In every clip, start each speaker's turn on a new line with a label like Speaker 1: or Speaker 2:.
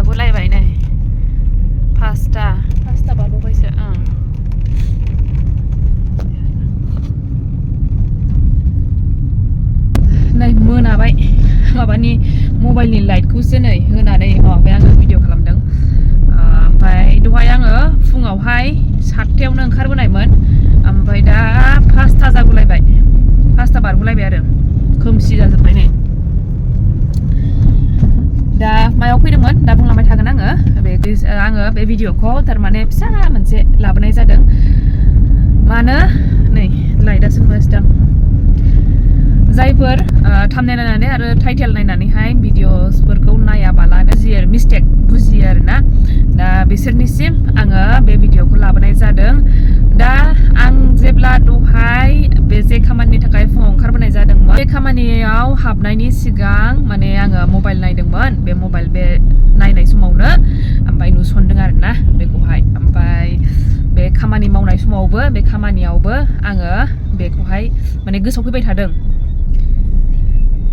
Speaker 1: बागुलायबाय नै पास्ता बागुबायसो नै मोनाबाय माबानि मबाइलनि लाइटखौसो नै होनानै माबाबाय आङो भिडिअ खालामदों ओमफ्राय दहाय आङो फुङावहाय 7थायावनो ओंखारबोनायमोन ओमफ्राय दा 5था जागुलायबाय 5था बारगुलायबाय आरो खोमसि जाजोब्बाय नै दा मायाव फैदोंमोन दा बुंलांबाय थागोन आङो बे भिडिअखौ थारमाने फिसा मोनसे लाबोनाय जादों मानो नै लाइटआसो नुगासिनो जायफोर थाम्बनेल नायनानै आरो टाइटेल नायनानैहाय भिडिअसफोरखौ नायाबालानो मिस्टेक बुजियो आरोना दा बिसोरनिसिम आङो बे भिडिअखौ लाबोनाय जादों दा आं जेब्ला दहाय बे जे खामानिनि थाखाय फुङाव ओंखारबोनाय जादोंमोन बे खामानियाव हाबनायनि सिगां माने आङो मबाइल नायदोंमोन बे मबाइल बे नायनाय समावनो ओमफ्राय नुसनदों आरोना बेखौहाय ओमफ्राय बे खामानि मावनाय समावबो बे खामानियावबो आङो बेखौहाय माने गोसोआव फैबाय थादों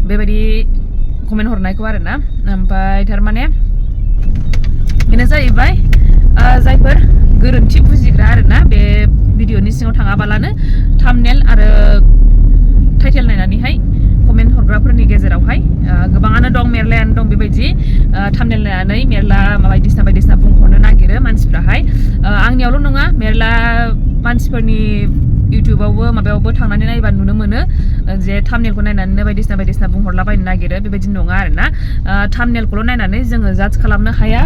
Speaker 1: बेबायदि कमेन्ट हरनायखौ आरोना ओमफ्राय थारमाने बेनो जाहैबाय जायफोर गोरोन्थि बुजिग्रा आरोना बे भिडिअनि सिङाव थाङाबालानो थाम्बनेल आरो टाइटेल नायनानैहाय कमेन्ट हरग्राफोरनि गेजेरावहाय गोबाङानो दं मेरलायानो दं बेबायदि थाम्बनेल नायनानै मेरला बायदिसिना बुंहरनो नागिरो मानसिफ्राहाय आंनियावल' नङा मेरला मानसिफोरनि इउटिउबावबो माबायावबो थांनानै नायबा नुनो मोनो जे थाम्बनेलखौ नायनानै बायदिसिना बुंहरलाबायनो नागिरो बेबायदि नङा आरोना थाम्बनेलखौल' नायनानै जोङो जाज खालामनो हाया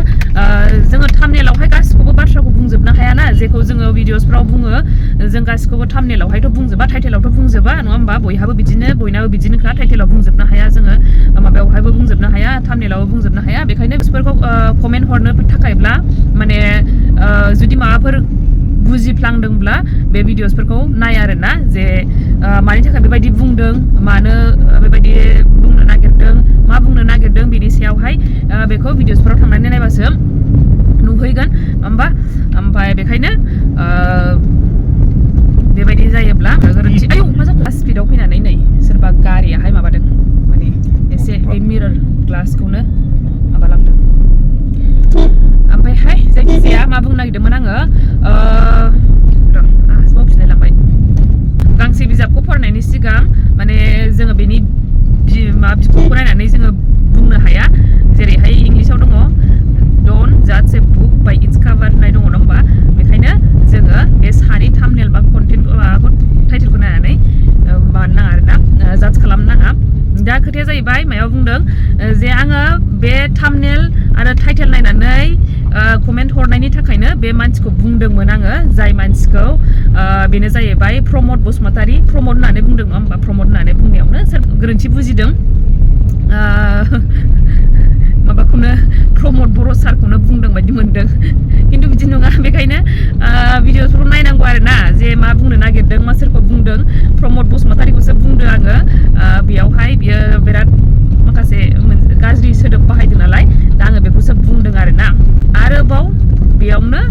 Speaker 1: जोङो थाम्बनेलावहाय गासिखौबो बाथ्राखौ बुंजोबनो हायाना जेखौ जोङो भिडिअसफ्राव बुङो जों गासिखौबो थाम्बनेलावहायथ' बुंजोबा टाइटेलावथ' बुंजोबा नङा होमबा बयहाबो बयनाबो बिदिनोखा टाइटेलाव बुंजोबनो हाया जोङो माबायावहायबो बुंजोबनो हाया थाम्बनेलावबो बुंजोबनो हाया बेखायनो बिसोरखौ कमेन्ट हरनो थाखायब्ला माने जुदि माबाफोर बुजिफ्लांदोंब्ला बे भिडिअसफोरखौ नाय आरोना जे मानि थाखाय बेबायदि बुंदों मानो बेबायदि बुंनो नागिरदों मा बुंनो नागिरदों बेनि सायावहाय बेखौ भिडिअसफोराव थांनानै नायबासो नुहैगोन होमबा ओमफ्राय बेखायनो बेबायदि जायोब्ला गोरोन्थि आयौ मा जाखो स्पिडआव फैनानै नै सोरबा गारियाहाय माबादों माने एसे बे मिरर ग्लासखौनो माबालांदों ओमफ्रायहाय जायखिजाया मा बुंनो नागिरदोंमोन आङो बावफिनलायलांबाय गांसे बिजाबखौ फरायनायनि सिगां माने जोङो बेनि बिखंखौ नायनानै जोङो बुंनो हाया जेरैहाय इंलिसाव दङ डन्ट जाज ए बुक बाय इट्स कभार होननाय दङ नङा होमबा बेखायनो जोङो बे सानि थाम्बनेल बा कन्टेन्टखौ टाइटेलखौ नायनानै मानो नाङा आरोना जाज खालामनो नाङा दा खोथाया जाहैबाय मायाव बुंदों जे आङो बे थाम्बनेल आरो टाइटेल नायनानै कमेन्ट हरनायनि थाखायनो बे मानसिखौ बुंदोंमोन आङो जाय मानसिखौ बेनो जाहैबाय प्रमद बसुमतारी प्रमद होननानै बुंदों नङा होमबा प्रमद होननानै बुंनायावनो सोर गोरोन्थि बुजिदों माबाखौनो प्रमद बर' सारखौनो बुंदों बायदि मोनदों खिन्थु बिदि नङा बेखायनो भिडिअफोरखौ नायनांगौ आरोना जे मा बुंनो नागिरदों मा सोरखौ बुंदों प्रमद बसुमतारीखौसो बुंदों आङो बेयावहाय बियो बिराद माखासे गाज्रि सोदोब बाहायदों नालाय दा आङो बेखौसो बुंदों आरोना आरोबाव बेयावनो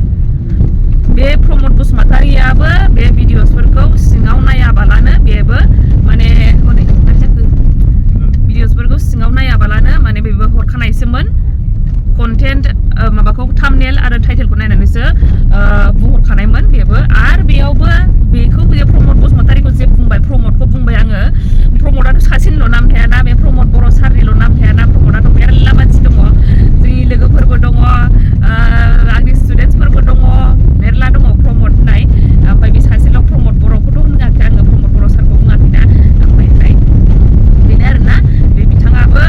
Speaker 1: बे प्रमद बसुमतारीयाबो बे भिडिअसफोरखौ सिङाव नायाबालानो बेबो माने भिडिअसफोरखौ सिङाव नायाबालानो माने बेबो हरखानायसोमोन कन्टेन्ट माबाखौ थाम्बनेल आरो टाइटेलखौ नायनानैसो बुंहरखानायमोन बेबो आरो बेयावबो बेखौ बे प्रमद बसुमतारीखौ जे बुंबाय प्रमदखौ बुंबाय आङो प्रमदाथ' सासेनिल' नाम थायाना बे प्रमद बर' सारनिल' नाम थायाना प्रमदाथ' मेरला मानसि दङ जोंनि लोगोफोरबो दङ आंनि स्टुडेन्टसफोरबो दङ मेरला दङ प्रमद होननाय ओमफ्राय बे सासेल' प्रमद बर'खौथ' होनाखै आङो प्रमद बर' सारखौ बुङाखैना ओमफ्रायहाय बेनो आरोना बे बिथाङाबो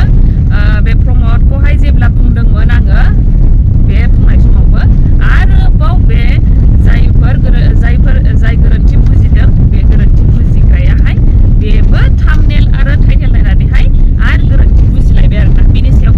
Speaker 1: बे प्रमदखौहाय जेब्ला बुंदोंमोन आङो बे बुंनाय समावबो आरोबाव बे जाय गोरोन्थि बुजिदों बे गोरोन्थि बुजिग्रायाहाय बेबो थाम्बनेल आरो टाइटेल नायनानैहाय आरो गोरोन्थि बुजिलायबाय आरोना बेनि सायाव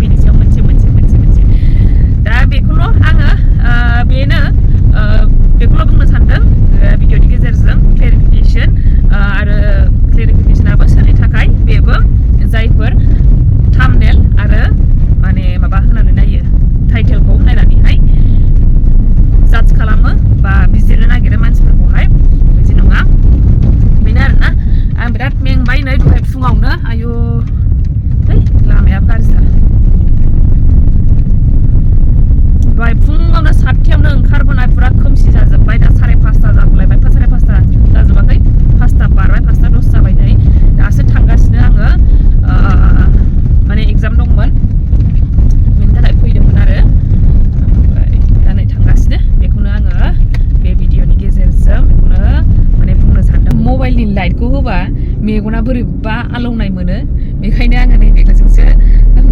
Speaker 1: मेगना बोरैबा आलौनाय मोनो बेखायनो आङो नैबेखौजोंसो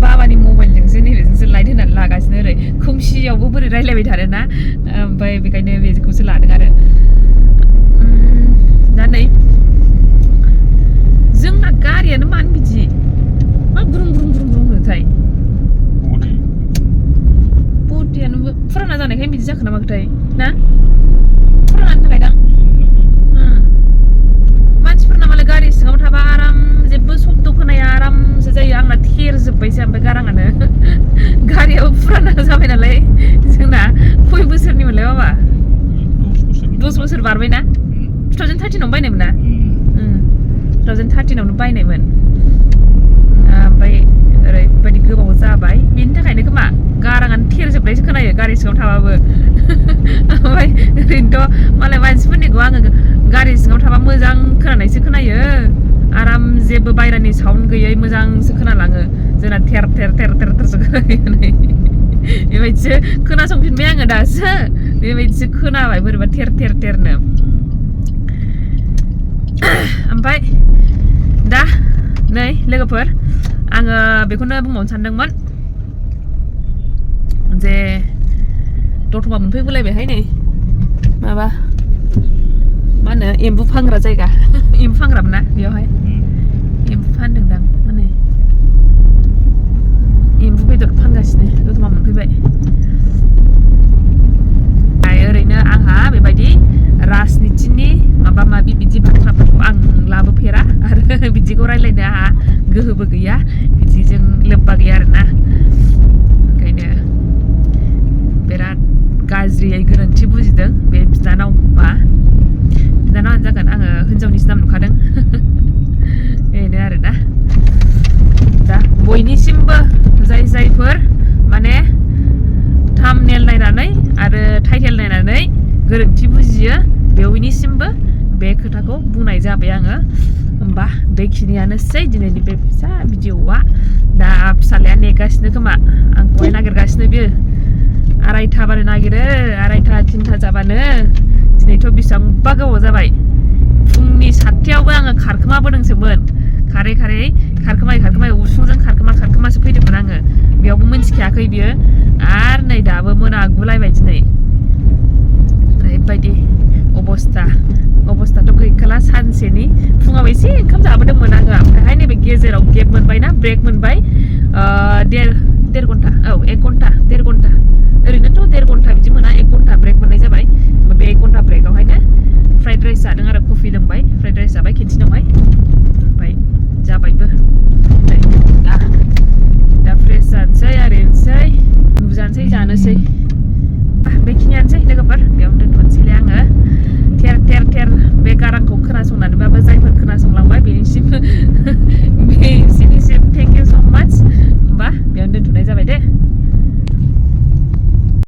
Speaker 1: बाबानि मबाइलजोंसो नैबेजोंसो लाइट होनानै लागासिनो ओरै खोमसियावबो बोरै रायलायबाय थारोना ओमफ्राय बेखायनो बेखौसो लादों आरो दा नै जोंना गारियानो मानो बिदि मा ब्रुं ब्रुं ब्रुं ब्रुं होनोथाय बडियानो फुराना जानायखाय बिदि जाखो नामाथाय ना फुरानानि थाखाय दां मानसिफोरना मालाय गारि सिङाव थाबा आराम जेबो शब्द खोनाया आरामसो जायो आंना थेरजोब्बायसो ओमफ्राय गाराङानो गारियाबो फुराना जाबाय नालाय जोंना खय बोसोरनिमोनलाय बाबा 10 बोसोर बारबायना 2013 आव बायनायमोन ना 2013 आवनो बायनायमोन ओमफ्राय ओरैबायदि गोबाव जाबाय बेनि थाखायनो खोमा गाराङानो थेरजोबनायसो खोनायो गारि सिङाव थाबाबो ओमफ्राय ओरैनोथ' मालाय मानसिफोरनिखौ आङो गारि सिङाव थाबा मोजां खोनानायसो खोनायो आराम जेबो बायरानि साउन्ड गैयै मोजांसो खोनालाङो जोंना थेर थेर थेर थेर थेरसो खोनायो बेबायदिसो खोनासंफिनबाय आङो दासो बेबायदिसो खोनाबाय बोरैबा थेर थेर थेरनो ओमफ्राय दा नै लोगोफोर आङो बेखौनो बुंबावनो सानदोंमोन जे दतमा मोनफैबोलायबायहाय नै माबा मा होनो एम्बु फानग्रा जायगा एम्बु फानग्रामोन ना बेयावहाय एम्बु फानदोंदां माने एम्बु बेदर फानगासिनो दतमा मोनफैबाय ओरैनो आंहा बेबायदि राजनितिनि माबा माबि बिदि बाथ्राफोरखौ आं लाबोफेरा आरो बिदिखौ रायलायनो आंहा गोहोबो गैया बिदिजों लोब्बा गैया आरोना ओंखायनो बिराद गाज्रियै गोरोन्थि बुजिदों बे बिनानावानो जागोन आङो हिनजावनिसो नाम नुखादों बेनो आरोना दा बयनिसिमबो जायफोर माने थाम्बनेल नायनानै आरो टाइटेल नायनानै गोरोन्थि बुजियो बेवनिसिमबो बे खोथाखौ बुंनाय जाबाय आङो होमबा बेखिनियानोसै दिनैनि बे फिसा भिडिअआ दा फिसालाया नेगासिनो खोमा आंखौहाय नागिरगासिनो बियो 2:30 बानो नागिरो 2:30 3:00 जाबानो दिनैथ' बेसेबांबा गोबाव जाबाय फुंनि 7:00आवबो आङो खारखोमाबोदोंसोमोन खारै खारखोमायै उसुंजों खारखोमासो फैदोंमोन आङो बेयावबो मिन्थिखायाखै बियो आरो नै दाबो मोनागुलायबाय दिनै ओरैबायदि अबस्थाथ' गैखाला सानसेनि फुङाव एसे ओंखाम जाबोदोंमोन आङो ओमफ्रायहाय नैबे गेजेराव गेप मोनबायना ब्रेक मोनबाय 1.5 घन्टा 1 घन्टा 1.5 घन्टा ओरैनोथ' 1.5 घन्टा बिदि मोना 1 घन्टा ब्रेक मोननाय जाबाय बे 1 घन्टा ब्रेकआवहायनो फ्राइड राइस जादों आरो कफि लोंबाय